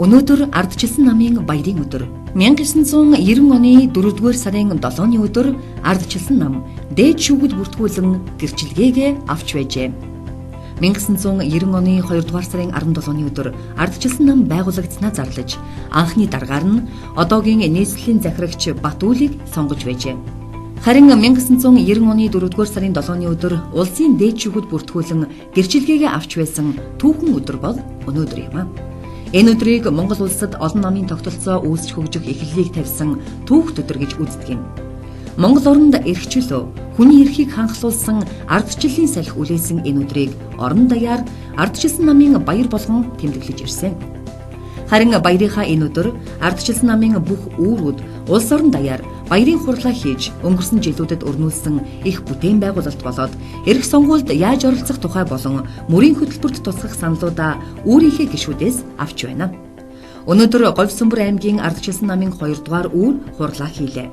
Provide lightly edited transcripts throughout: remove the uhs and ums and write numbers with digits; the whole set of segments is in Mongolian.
Өнөөдөр ардчилсан намын баярын өдөр. 1990 оны 4-р сарын 7-ны өдөр ардчилсан нам дээд шүүхэд бүртгүүлэн гэрчилгээгээ авч байжээ. 1990 оны 2-р сарын 17-ны өдөр ардчилсан нам байгуулагдсанаа зарлаж, анхны даргаар нь одоогийн нийслэлийн захирагч Батүүлийг сонгож байжээ. Харин 1990 оны 4-р сарын 7-ны өдөр улсын дээд шүүхэд бүртгүүлэн гэрчилгээгээ авч байсан түүхэн өдөр бол өнөөдөр юм а. Энэ өдрийг Монгол улсад олон намын тогтолцоо үүсч хөгжих эхлэлийг тавьсан түүхт өдөр гэж үздэг юм. Монгол оронд эрх чөлөө, хүний эрхийг ханхлуулсан ардчлалын салхи үлээсэн энэ өдрийг орон даяар ардчилсан намын баяр болгон тэмдэглэж ирсэн. Харин баярынхаа энэ өдөр ардчилсан намын бүх үүрүүд улс орон даяар баярын хурлаа хийж өнгөрсөн жилүүдэд өрнүүлсэн их бүтээн байгуулалт болоод эрх сонгуульд яаж оролцох тухай болон мөрийн хөтөлбөрт тусгах саналуудаа үүрийнхээ гишүүдээс авч байна. Өнөөдөр Говьсүмбэр аймгийн ардчилсан намын 2 дугаар үүр хурлаа хийлээ.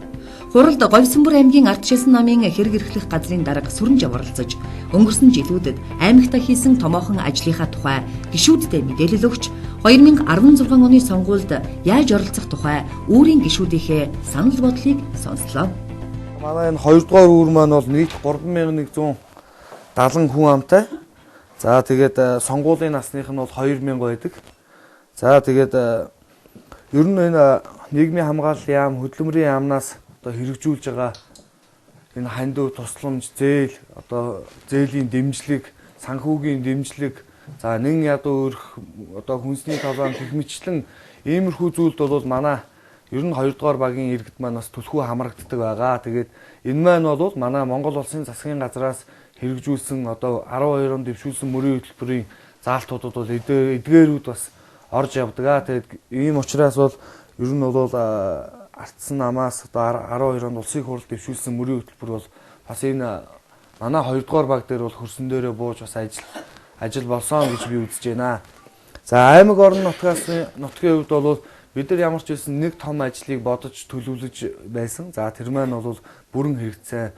Хуралд Говьсүмбэр аймгийн ардчилсан намын хэрэг эрхлэх газрын дарга Сүрэнжав оролцож өнгөрсөн жилүүдэд аймагтаа хийсэн томоохон ажлынхаа тухай гишүүддээ мэдээлэл өгч 2016 оны сонгуульд яаж оролцох тухай үүрийн гишүүдийнхээ санал бодлыг сонслоо. Манай энэ 2 дугаар үүр маань бол нийт 3170 хүн амтай. За тэгээд сонгуулийн насных нь бол 2000 байдаг. За тэгээд ер нь энэ нийгмийн хамгааллын яам, хөдөлмөрийн яамнаас одоо хэрэгжүүлж байгаа энэ хандив тусламж, зээл, одоо зээлийн дэмжлэг, санхүүгийн дэмжлэг, за нэн ядуу өрх, одоо хүнсний толгойн гэх мэтчлэн иймэрхүү зүйлд бол манай ер нь 2 дугаар багийн иргэд маань бас түлхүү хамрагддаг байгаа. Тэгээд энэ маань бол манай Монгол улсын засгийн газраас хэрэгжүүлсэн одоо 12 онд дэвшүүлсэн мөрийн хөтөлбөрийн заалтуудад бол эдгээрүүд бас орж явдаг. Тэгээд ийм учраас бол ер нь бол ардсан намаас одоо 12 онд улсын хурал дэвшүүлсэн мөрийн хөтөлбөр бол бас энэ манай 2 дугаар баг дээр бол хөрсөн дээрээ бууж бас ажил болсон гэж би үзэж байна. За аймаг орон нутгаас нутгийн хувьд бол бид нар ямар ч байсан нэг том ажлыг бодож төлөвлөж байсан. За тэр маань бол бүрэн хэрэгцээ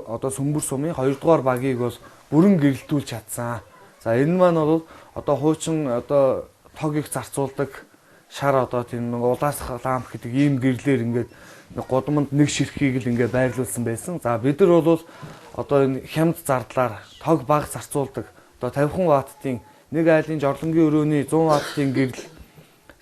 одоо Сүмбэр сумын 2 дугаар багийг бол бүрэн гэрэлтүүлж чадсан. За энэ маань бол одоо хуучин одоо тог их зарцуулдаг шар одоо тийм нэг улаасах ламп гэдэг ийм гэрлээр ингээд гудамд нэг ширхгийг л ингээд байрлуулсан байсан. За бид нар бол одоо энэ хямд зардлаар тог баг зарцуулдаг одоо 50 ваттын нэг айлын жорлонгийн өрөөний 100 ваттын гэрэл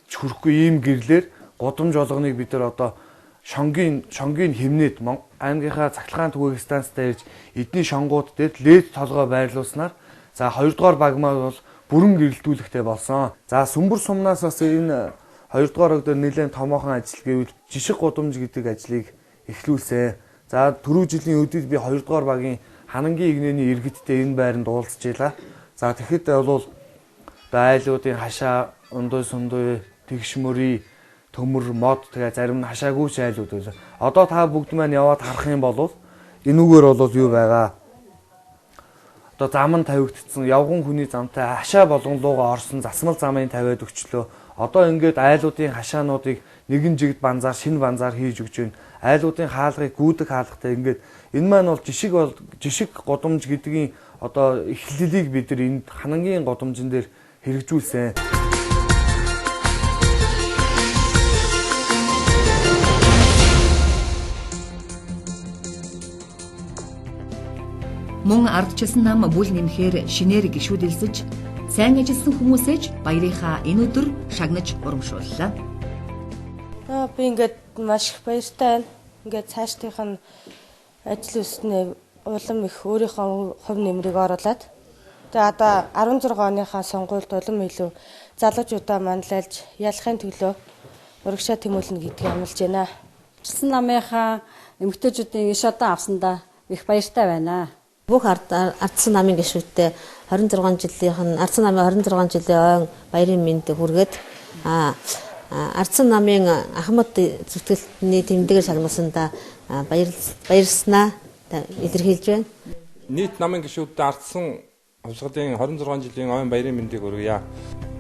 хүрэхгүй ийм гэрлээр гудамж болгоныг бид нар одоо шонгийн хэмнээд аймгийнхаа цахилгаан түгээх станцтай ирж эдний шонгууд дээр лед толгой байрлуулснаар за 2 дугаар баг маань бол бүрэн гэрэлтүүлэхтэй болсон. За Сүмбэр сумнаас бас энэ 2 дугаар баг дээр нэлээд томоохон ажил гэвэл жишг гудамж гэдэг ажлыг эхлүүлсэн. За түрүү жилийн өдөрт би 2 дугаар багийн ханангийн игнэний иргэдтэй энэ байранд уулзж байлаа. За тэгэхэд бол айлуудын хашаа, ундуй сундуй, тэгш мөрий, төмөр, мод тэгээ зарим нь хашаагүй ч айлууд байлаа. Одоо та бүгд маань яваад харах юм бол энүүгээр бол юу байгаа? Одоо зам нь тавигдсан, явган хүний замтай хашаа болгон лууга орсон засмал замын тавиад өчлөө. Одоо ингээд айлуудын хашаануудыг нэгэн жигд банзаар, шинэ банзаар хийж өгч байна. Айлуудын хаалгыг гүйдэг хаалгатай ингээд энэ маань бол жишг гудамж гэдгийн одоо эхлэлийг бид нар энд ханангийн гудамжин дээр хэрэгжүүлсэн. Мөн ардчилсан нам бүл нэмэхээр шинээр гишүүд элсэж, сайн ажилласан хүмүүсээ ч баярынхаа энэ өдөр шагнаж урамшууллаа. Би ингээд маш их баяртай байна. Ингээд цаашдынх нь ажил үйлснээ улам их өөрийнхөө хувь нэмрийг оруулаад тэгээ одоо 16 оныхаа сонгуульд улам илүү залуучуудаа манлайлж ялахын төлөө урагшаа тэмүүлнэ гэдгийг амлаж байна. Ардчилсан намынхаа эмэгтэйчүүдийн иш одон авсандаа их баяртай байна. Бүх ардсан намын гишүүдтэй 26 жилийнх нь ардсан намын 26 жилийн ойн баярын мэнд хүргээд ардсан намын Ахмад зүтгэлтний тэмдэгээр шагнасандаа баярласнаа илэрхийлж байна. Нийт намын гишүүдтэй ардсан хувьсгалын 26 жилийн ойн баярын мэндийг хүргье.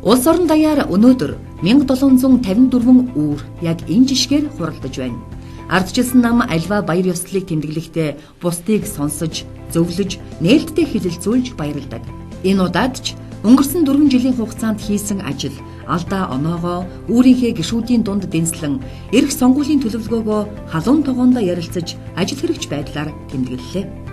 Улс орон даяар өнөөдөр 1754 үүр яг энэ жишгээр хуралдаж байна. Ардчилсан нам альва баяр ёслолыг тэмдэглэхдээ бусдыг сонсож, зөвлөж, нээлттэй хэлэлцүүлж баярладаг. Энэ удаад ч өнгөрсөн 4 жилийн хугацаанд хийсэн ажил алдаа оноогоо үүрийнхээ гишүүдийн дунд дэнслэн эрх сонгуулийн төлөвлөгөөгөө халуун тогоондоо ярилцаж ажил хэрэгч байдлаар тэмдэглэлээ.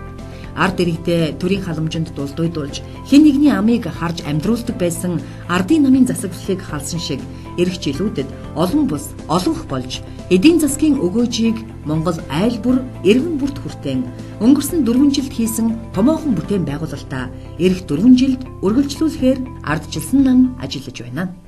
Ард иргэдээ төрийн халамжинд дулдуйдуулж хэн нэгний амыг харж амьдруулдаг байсан ардын намын засаглалыг халсан шиг ирэх жилүүдэд олон бус олонх болж эдийн засгийн өгөөжийг Монгол айл бүр эргэн бүрт хүртэн өнгөрсөн 4 жилд хийсэн томоохон бүтээн байгуулалтаа ирэх 4 жилд үргэлжлүүлэхээр ардчилсан нам ажиллаж байна.